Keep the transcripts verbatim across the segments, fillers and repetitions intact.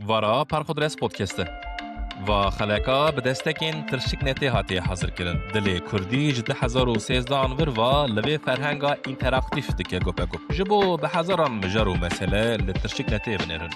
Vara Parxodres Podcast e. Va xeleka bi destekên Tirşik Netê hatiye hazirkirin. Dilê Kurdî ji du hezar û sêzdeh an vir va li vê ferhenga înteraktîf dike gopegop. Ji bo bi hezaran mijar û mesele li Tirşik Netê binêrin.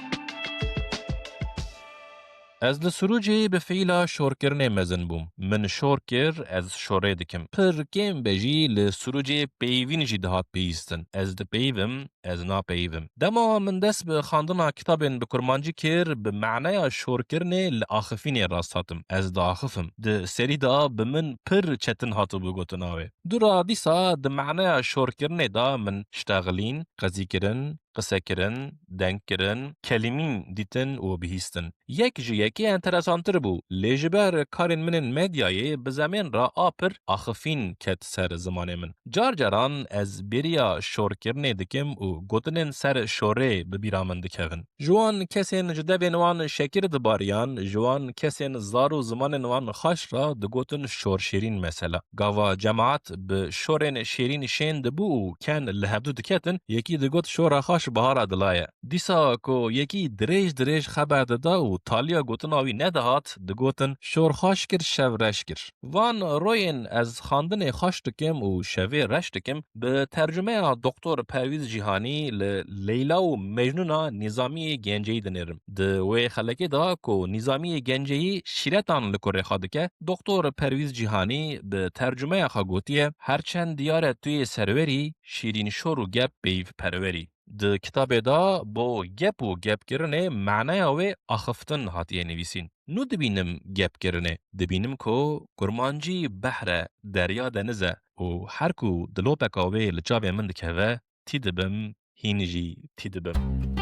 Ez li Sirûcê bi fiîla şorkirinê mezin bûm. Min şor kir, ez şorê dikim. Pir kêm be jî li Sirûcê peyvîn jî dihat bihîstin. Ez dipeyivim, ez napeyivim. Dema min dest bi xandina kitabên bi kurmancî kir, bi maneya şorkirinê li axifînê rast hatim. Ez diaxifim. Di serî de bi min pir çetin hatibû gotina wê. Dûra dîsa di maneya şorkirinê de min ştexilîn, qezîkirin, qisekirin, dengkirin, kelîmîn dîtin û bihîstin. Yek ji yekê enteresantir bû, lê ji ber karên min ên medyayê bi zemên re a pir axifîn ket ser zimanê min. Car caran ez bêriya şorkirinê dikim û gotinên ser şorê bi bîra min dikevin. Ji wan kesên ji devên wan şekir dibariyan, ji wan kesên zar û zimanên wan xaş re digotin şorşêrîn mesela. Gava cemaat bi şorên şêrîn şên dibû û ken li hevdû diketin, yekî digot şora xaş bahara dila ye. Dîsa ku yekî dirêj dirêj xeber dida û taliya gotina wî nedihat, digotin şor xaş kir, şev reş kir. Van royên ez xandinê xaş dikim û şevê reş dikim, bi tercumeya Doktor Perwîz Cîhanî li Leyla û Mecnûna Nîzamiyê Genceyî dinêrim. Di wê xelekê de ku Nîzamiyê Genceyî şîretan li kurê xwe dike, Doktor Perwîz Cîhanî bi tercumeya xwe gotiye, her çend diyar e tu yê serwerî, şîrîn şor û gep peyv perwerî. Di kitabê de bo gep û gepkirinê maneya wê axiftin hatiye nivîsîn. Nû dibînim gepkirinê. Dibînim ku kurmancî behr e, derya deniz e û her ku dilopeka wê li çavê min dikeve, tî dibim, hîn jî tî dibim.